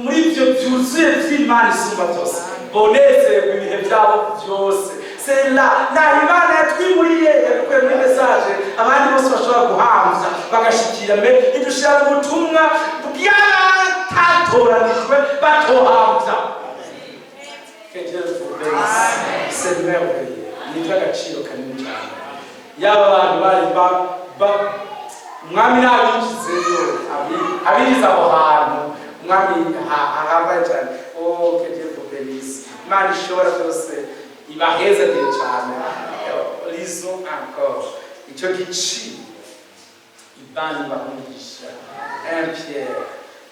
muri ibyo byuzuye by'Imana isumba byose, bonezerwa ibihe byabo byose. C'est là naho Imana yatwimuriye, yadukuye muri Message abandi bose bashobora guhamvya bagashikira, mbe idushira mu butumwa bw'abatatoranijwe batohamvya. Que Dieu vous bénisse. C'est merveilleux. Ni iby'agaciro kanini cyane. Yaba abantu bari umwami nabinjizeyo, abinjiza aho hantu umwami ahambaye cyane. Oh, que Dieu vous bénisse. Imana ishobora byose ibahezagire cyane. Lisons encore icyo giciro. Imana ibaha. 1 Pierre.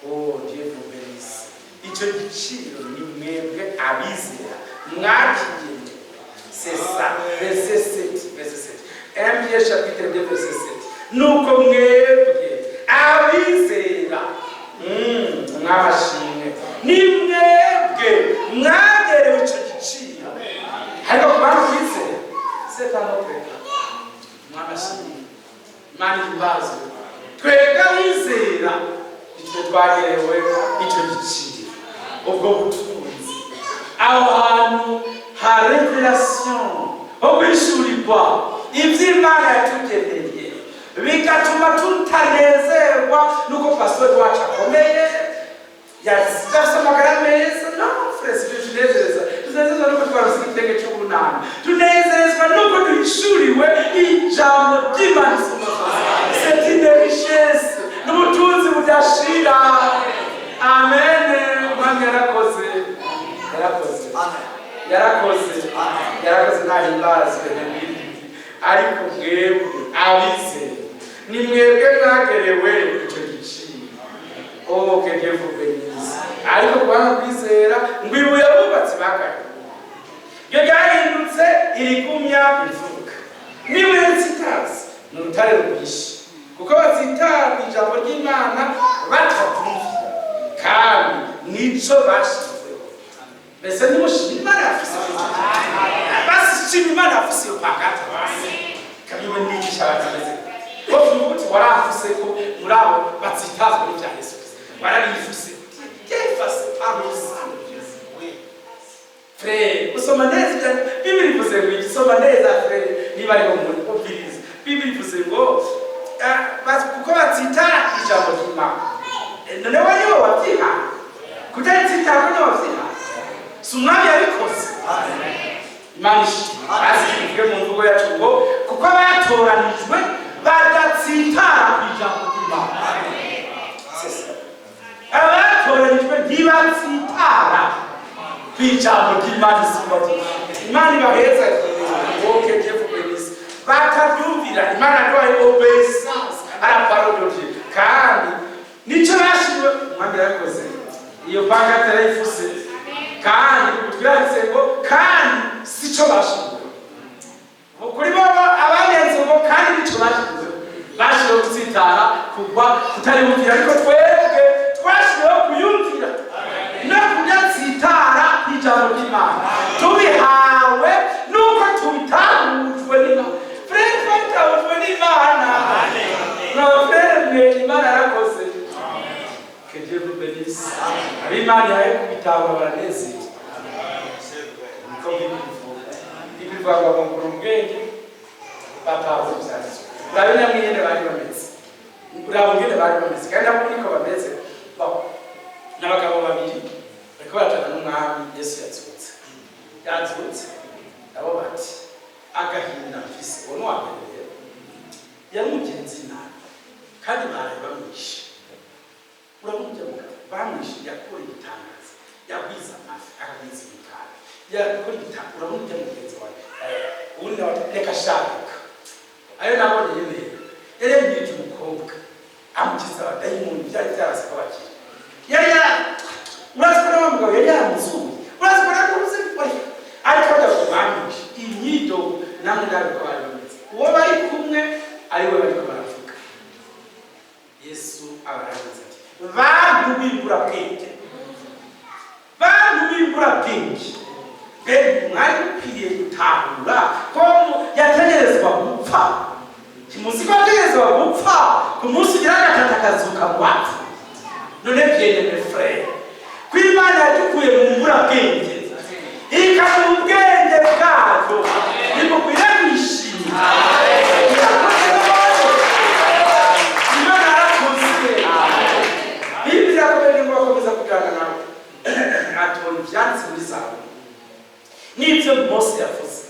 Oh, Dieu vous bénisse. Icyo giciro ni mwebwe abizera mwakigenewe. C'est ça, verset 7, verset 7, 1 Pierre chapitre 2 verset 7. Nuko mwebwe abizera, mwabashimwe, ni mwebwe mwagerewe icyo giciro. Ariko ku bantu bizera, c'est un autre cas. Mwabashimwe, Imana ihimbazwe. Twebwe abizera nitwe twagerewe icyo giciro, ubwo butunzi, aho hantu ha révélation, ho guhishurirwa iby'Imana yatugeneye, bigatuma tutanezerwa nuko pastori wacu akomeye, yafise amagara meza. No frère, ibyo tunezereza, tunezezwa nuko twarose igitenge cy'ubunani, tunezezwa nuko duhishuriwe ijambo ry'Imana isumba byose. C'est une richesse, n'ubutunzi budashira. Amen. Umwami yarakoze, yarakoze, yarakoze, yarakoze. Ntahimbazwe. Ariko mwebwe abizera ni mwebwe mwagerewe icyo giciro. Oh, que Dieu vous bénisse. Ariko kubanga kwizera ngo ibuye abubatsi bakaye ryo ryahindutse irigumya imfuruka, n'ibuye ritsitazi ni urutare rwishe, kuko batsitara ku ijambo ry'Imana batabyumvira, kandi nico bashizeho. Mbese nimushima Imana yafise, bashima Imana yafise iyo pancarte? Basi kabiwe nigisha abantu bameze bo uti warafuse ko muri abo batsitazwa n'ibya Yesu Kristo, warabifuse byefase par le sang de Jésus. Frère, usoma neza ibya Bibiri ivuze ngo iki? Soma neza, frère, niba ariho muri ubwiriza. Bibiri ivuze ngo kuko batsitara ijambo ry'Imana. None we niwe wabyihaye? Kutaritsitara ko niwe wabyihaye, si umwami yabikoze? Imana ishimwe. Basi tuvuge mu mvugo yacu ngo kuko abatoranijwe badatsitara ku ijambo ry'Imana. C'est ça. Abatoranijwe ntibatsitara ku ijambo ry'Imana isumba byose. Imana ibaheza. Oh, que Dieu vous bénisse. Batabyumvira, Imana yaduhaye obéissance à la parole de Dieu, kandi nicyo bashyiriwe. Umwami yarakoze, iyo pancarte yarayifuse, kandi twanditse ngo kandi sico bashyiriweho. Kuri bo abarenze ngo kandi nicyo bashyiriweho, bashyiriweho gutsitara, kugwa, kutariyumvira. Ariko twebwe twashyiriweho kuyumvira no kudatsitara ijambo ry'Imana, tubihawe nuko tubitahujwe n'Imana. Frère, twabitahujwe n'Imana. No frère, mwe Imana yarakoze. Que Dieu vous bénisse. Ab'Imana yawe kubitahura baranezerewe, niko Bibiliya ivuga. Bibiliya ivuga ngo bungura ubwenge, batahura ibyanditswe. Urabona mwene bari bameze, uraba ingene bari bameze, kandi nabo niko bameze. Bon, n'abagabo babiri bariko barajana n'umwami Yesu yazutse, yazutse. Nabo bati agahinda mfise. Uwo ni uwa mbere rero, yari umugenzi nabi kandi baraye bamwishe. Urabona ujya mugabo bamwishe, yakora igitangaza, yagwiza amafi, akagwiza imikate, yakora igitangaza. Urabona ujya mugenzi wawe. Uwundi nawe ati reka shaka ayo nabonye rero. Yari yabwirije umukobwa, amukiza abadayimoni byari byarase ko bakira. Yari yara urazi ko nawe mugabo yari yaramuzuye, urazi ko nakuze, ariko bajya kumwamisha imyidogo. Namwe ndabiko bari bameze, uwo bari kumwe ari we bariko baravuga. Yesu abaravuze ati bantu b'imburabwenge, bantu b'imburabwenge, bene mwari mukwiriye gutahura ko yategerezwa gupfa. Kimuzi ko yategerezwa gupfa, ku munsi ugira gatatu akazuka mu bapfu. None bien-aimé frère, ko Imana yadukuye mu mburabwenge ikamuha ubwenge bwayo, nimukwiye kwishima. Irakoze none. Imana yarakoze. Bibiri irakomeje ngo bakomeza kuganira nawe, atubona ibyanditse muri Zaburi n'ibyo Mose yavuze.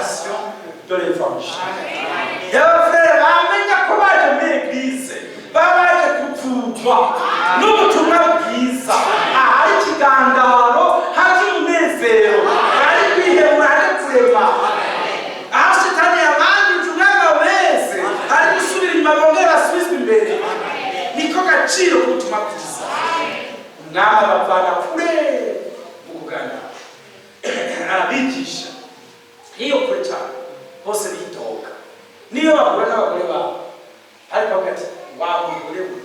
Prédication de l'évangile. Y'abafurere bamenya ko baje muri église, baba baje kuvugwa n'ubutumwa bwiza. Ahari ikigandaro haje umunezero, hari kwihebura, hari kurema. Aho Shitani yabanduje, umwami wese ari gusubira inyuma, bongere basubizwe imbere. Niko gaciro k'ubutumwa bwiza. Umwami abavana kure mu kuganira, arabigisha iyo kure cyane, bose bitoga niyo bahura n'abagore babo. Ariko avuga ati: "Wa mugore we,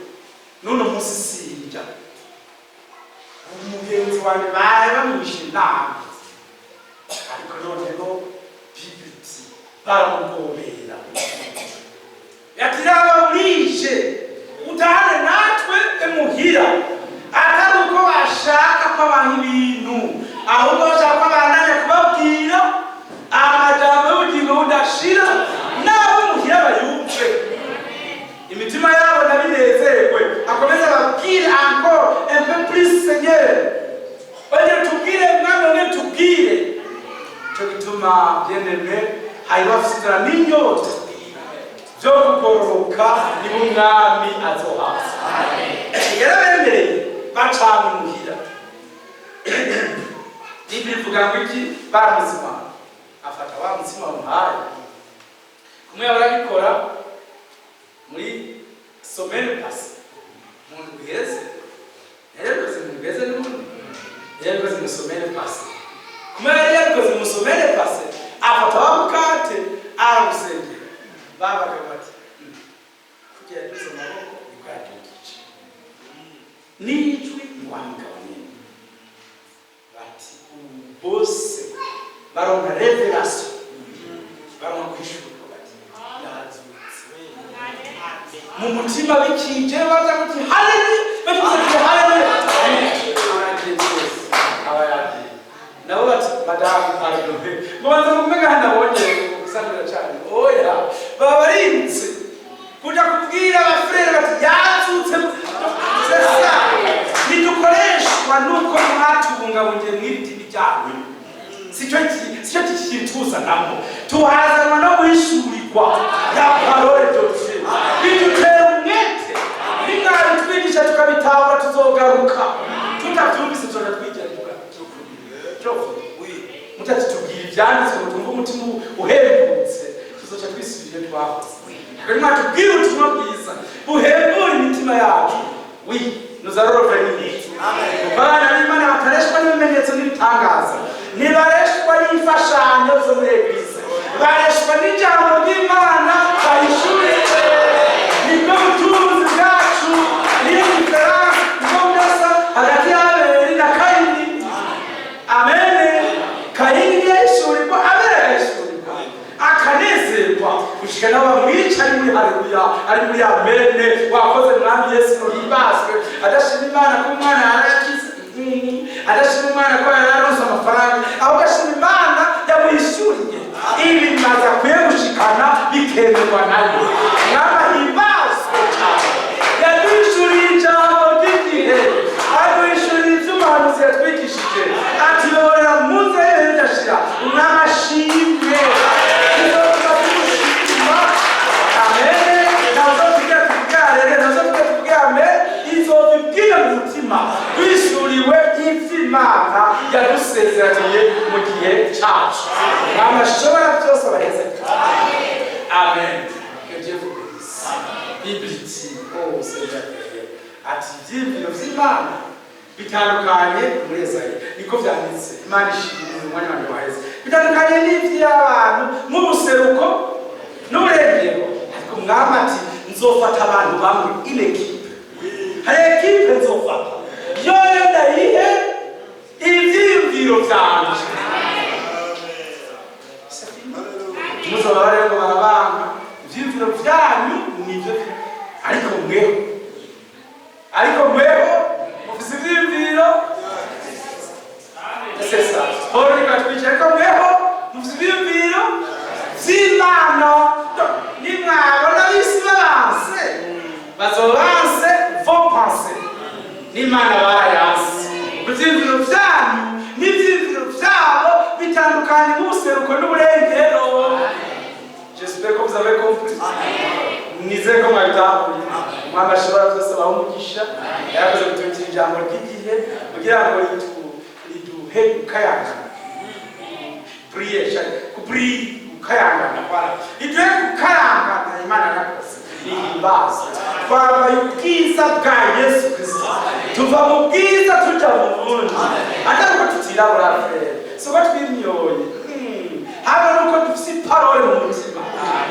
n'uno munsi sinjya, umugenzi wanjye bari bamwishe nabi." Ariko noneho bibiti baramugobera, ati: "Raba burije, utahane natwe emuhira." Atari uko bashaka ko abaha ibintu, ahubwo bashaka ko abandanya kubabwira amajambo y'ubugingo budashira, n'abo muhira bayumve, imitima yabo nabinezerwe. Akomeze ababwire encore un peu plus: "Seigneur, ongera tubwire, Mwami, ongera tubwire." Cyo gituma, bien-aimé, hari bafite inzara n'inyota byo kugororoka, nibo Umwami azohaza. Yarabemereye bacana imuhira. Bibiri ivuga ngo iki? Baramuzimana, afata wa mutsima bamuhaye, kumwe yahora abikora muri semaine passée, mu ndwi iheze. Yarabikoze mu ndwi iheze, n'ubundi yarabikoze mu semaine passée. Kumwe yari yabikoze mu semaine passée, afata wa mukate, arawusengera. Babaga bati: "Kugira yaduze amaboko niko yadugije n'ijwi, ni wa mugabo nyene." Bati bose baronka révélation, baronka guhishurwa, bati: "Yazutse." Mu mutima bikije, baza kuti: "Haleluya!" Bakivuze kuti: "Haleluya!" Aragiye rwose, aba yagiye. Nabo bati: "Madamu, pardon, mubanza mukumega hano abonye gusangira cyane." Oya, baba barinze kuja kubwira abafurere bati: "Yazutse." C'est ça. Ntidukoreshwa nuko mwatubungabungiye mw'iri dini ryanyu, sicyo kikituzanamo. Tuhazanwa no guhishurirwa ya parole de Dieu, bidutera umwete. Nimwabitwigisha tukabitahura, tuzogaruka. Tutabyumvise, tuzoja twigira mutatitubwira ivyanditswe ngo twumve umutima uhembutse, tuzoca twisubira iyo twahoze. Rero mwatubwira ubutumwa bwiza buhembura imitima yacu, oui, nous allons revenir. Abana b'Imana batareshwa n'ibimenyetso n'ibitangaza, ntibareshwa n'imfashanyo zo muri église, bareshwa n'ijambo ry'Imana bayishuriye. Nibwo butunzi bwacu, niyo différence, nibwo budasa hagati y'Abeli na Kayini. Amen. Kayini ntiyahishurirwa, Abeli agahishurirwa, akanezerwa gushika nawe bamwica ari muri haleluya, ari muri amen, wakoze Mwami Yesu ngo himbazwe. Adashima Imana ko umwana yarakize, adashima Imana ko yararonse amafaranga, ahubwo ashima Imana yamuhishuriye ibimaze akwiye gushikana, bikemerwa nayo. Mwami ahimbazwe cyane. Yaduhishuriye ijambo ry'igihe, aduhishuriye iby'umuhanuzi yatwigishije, atuyoborera mu nzira y'ibihe bidashira. Umwami ashimwe. Tuzotuba tumushima. Amen. Nazo tujya tuvuge arere, nazo tujya tuvuge amen. Izobibwira mu mutima, duhishuriwe ivy'Imana yadusezeraniye mu gihe cacu. Mwami ashobora byose abaheze. Amen. Que Dieu vous bénisse. Bible iti: "Oh Seigneur," ati: "Ivyiyumviro vy'Imana bitandukanye." Muri Esayi niko vyanditse. Imana ishimwe. Umwanya wanjye waheze. Bitandukanye n'ivy'abantu nk'ubuseruko n'uburengero. Ariko Mwami ati: "Nzofata abantu bamwe, une équipe." Hari équipe nzofata yoyo, ndayihe ivyiyumviro vyanje. Muzoba rero ngo barabanga ivyiyumviro vyanyu, nivyo, ariko mweho mufise ivyiyumviro. C'est ça. Paul reka, ariko mweho mufise ivyiyumviro vy'Imana. Nimwabona bisi babanse, bazobanse vos pensées, n'Imana barayanse. Ivyiyumviro vyanyu n'ivyiyumviro vyabo bitandukanye nk'ubuseruko n'uburengero. Kristo. Nizere ko mwabitahuye. Umwami ashobora byose abaha umugisha. Yarakoze kuturikira ijambo ry'igihe kugira ngo riduhe gukayangana, priye kubri gukayangana, kwara riduhe gukayangana. Imana yarakoze, ihimbaza. Twambaye ubwiza bwa Yesu Kristo, tuva mu bwiza tuja mu bundi. Atari uko tutirabura, frère, si uko twimyoye, haba nuko dufise iparole mu mutima.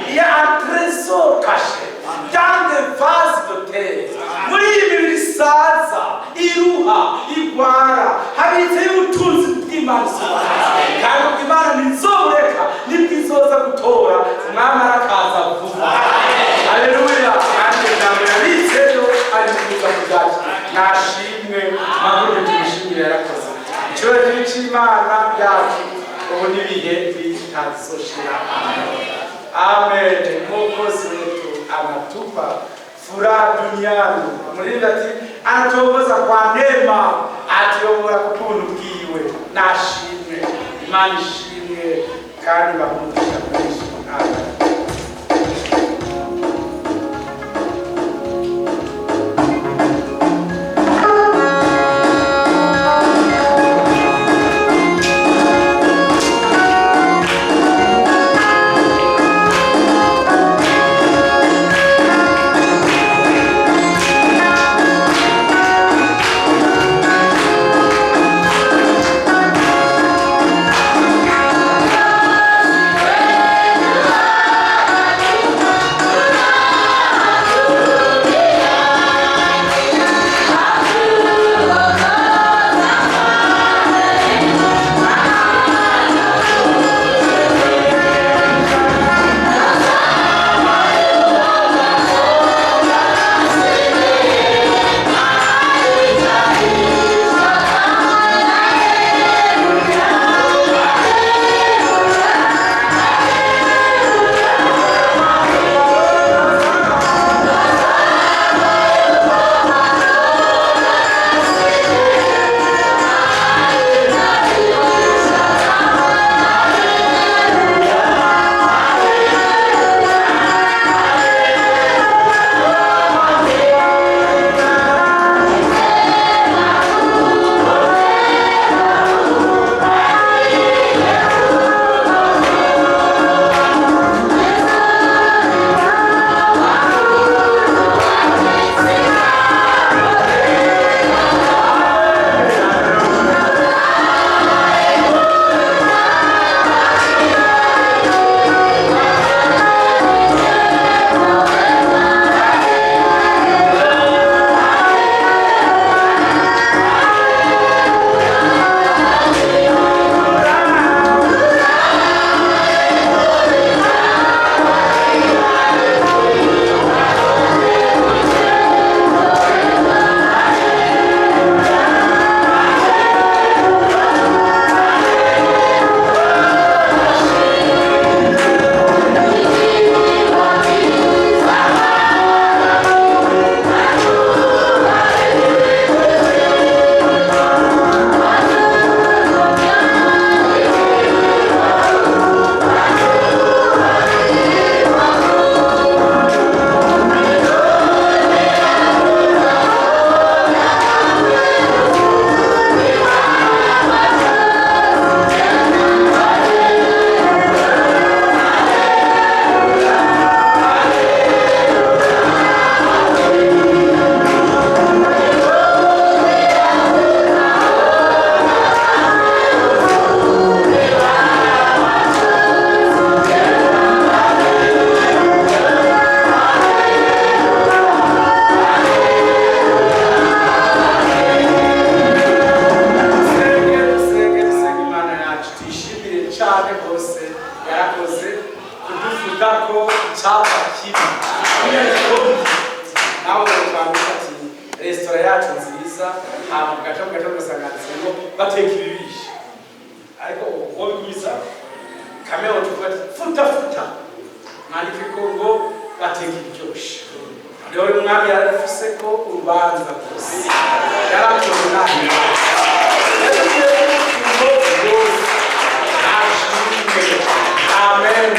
Il y a un trésor caché dans des vases de terre. Muri iyi mibiri isaza, iruha, igwara, habitseyo ubutunzi bw'Imana isobanutse, kandi ubwo Imana ntizobureka, nibwo izoza gutora. Umwami arakaza vuba. Haleluya! Kandi ijambo yabitseyo ari kuza kuryakira. Nashimwe makuru, tumushimire, yarakoze. Icyubahiro cy'Imana yacu ubu n'ibihe bitazoshira. Amen. Mwokozi wetu anatupa furaha duniani. Murindi ati anatuongoza kwa neema, atuyobora ku buntu bwiwe. Nashimwe, Imana ishimwe kandi bamugisha mwinshi. Amen. Dusenge, dusenge, dusenge Imana yacu, tuyishimire cyane rwose. Yarakoze kudufuta ko icyapa kibi nawe twandika ati resitora yacu nziza, hama mugaca mugaca mugasanga handitse ngo bateka ibibishe, ariko uwo bigumiza kamera tuvuga ati futa, futa, mwandike ko ngo bateka ibiryoshe. Rero uyu mwami yarafise ko urubanza rwose, yarakoze nabi. Amen.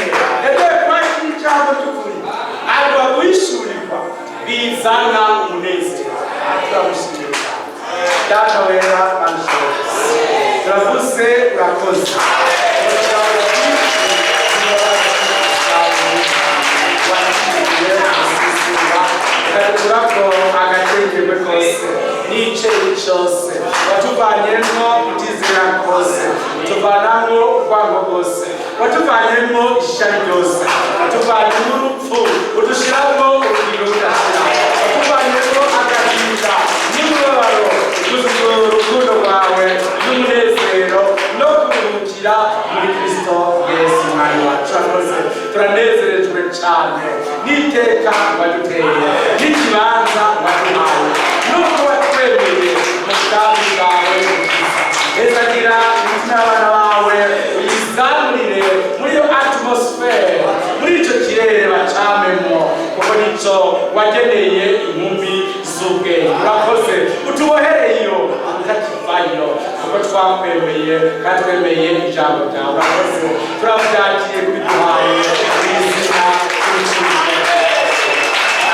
Yagiye kwakira ijambo ry'ukuri. Izana umunezero. Turamushimiye cyane. Data wera, Mana ishobora, turavuze urakoze. Turako agacengerwe kose n'iceyi cose watuvanyemwo kutizera kose, tuvanamwo urwango rwose, watuvanyemwo ishari ryose, watuvanyemwo urupfu, udushiramwo ubugingo budashira, watuvanyemwo agahinda n'imibabaro, utuzuza urukundo rwawe n'umunezero no kuruhukira muri Kristo Yesu Mwami wacu. Urakoze, turanezerejwe cyane n'iteka waduteye n'ikibanza waduhaye n'uko watwemeye mu bwami bwawe bwiza. Hezagira imitima y'abana bawe, uyizamurire muri iyo atmosphere, muri icyo kirere bacamemo, kuko nicyo wageneye inkumi z'ubwenge. Urakoze, utubohereyo utakivayo, kuko twakwemeye kandi twemeye ijambo ryawe. Urakoze, turabyakiye kubiduhaye mu izina ry'Umukiza.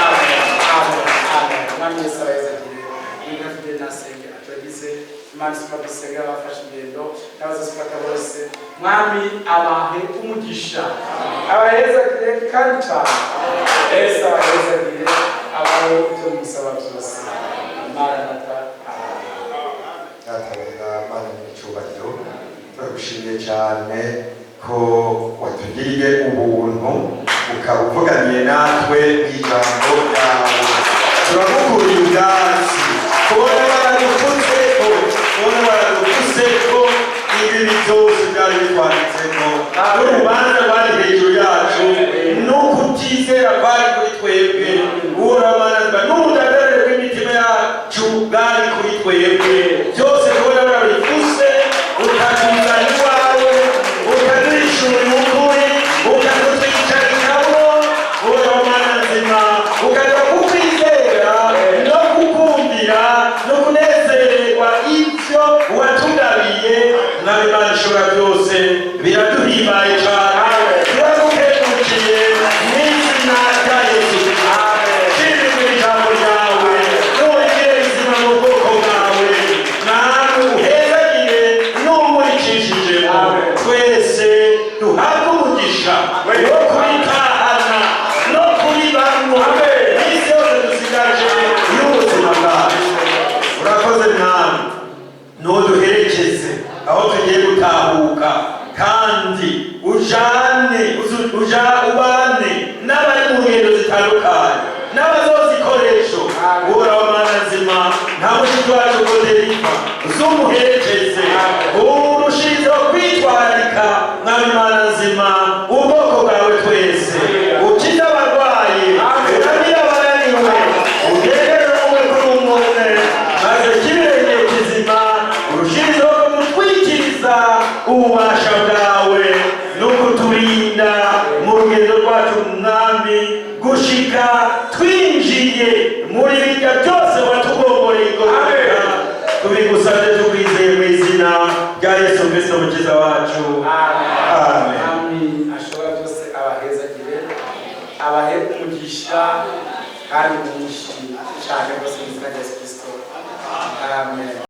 Amen, amen, amen. Mwami Yesu abahezagire. Mwinafide nasenge aturagize. Imana isumba gusenga abafashe ingendo n'abazazifata bose. Mwami abahe umugisha, abahezagire kandi cyane. Yesu abahezagire, abahe ibyo musaba byose. Maranata, amen. Data wera, Mana nyiricyubahiro, turagushimiye cyane ko watugiriye ubuntu ukaba uvuganiye natwe ijambo ryawe. Turagukuriye ubwatsi kubona waradukutseko, kubona waradukutseko ibibi byose byari bitwanditseko, n'urubanza rwari hejuru yacu, n'ukutizera kwari kuri twebwe, uramanazwa n'ubudadarire bw'imitima yacu bwari kuri twebwe. Byose kubona warabifuse, ukatuzana iwawe, ukaduhishurira ukuri, ukadutwicarikamo, uramana nzima, ukaduha kukwizera no kukumvira no kunezererwa ibyo watugabiye. Mwami Imana ishobora byose, biraduhimbaye cyane, turagukengurukiye mu izina rya Yesu. Shimira ijambo ryawe, nurigire rizima mu bwoko bwawe, nawe uhezagire n'umurikishijemo. Twese duhabwe umugisha wo kuritahana no kuribamwo iminsi yose dusigaje y'ubuzima bwacu. Urakoze Mwami, ntuduherekeze aho tugiye gutahuka, kandi ujane uja ubane n'abari mu ngendo zitandukanye n'abazozikoresho. Uhoraho Mana nzima, nta mushiki wacu Goderiva, uzumuherekeze, urushizeho kwitwararika. Mwami Mana nzima, ubwoko bwawe twese, ukize abarwayi, uramire abananiwe, ugendere umwe kuri umwe, maze kirenge kizima urushizeho kumutwikiriza ububasha bwawe no kuturinda mu rugendo rwacu, Mwami, gushika twinjiye muri bijya byose watugomboreye igororeka. Tubigusabye tukwizeye mu izina rya Yesu Kristo Mukiza wacu, amen. Mwami ashobora byose abahezagire, abahe umugisha kandi mwinshi cyane rwose mu izina rya Yesu Kristo, amen.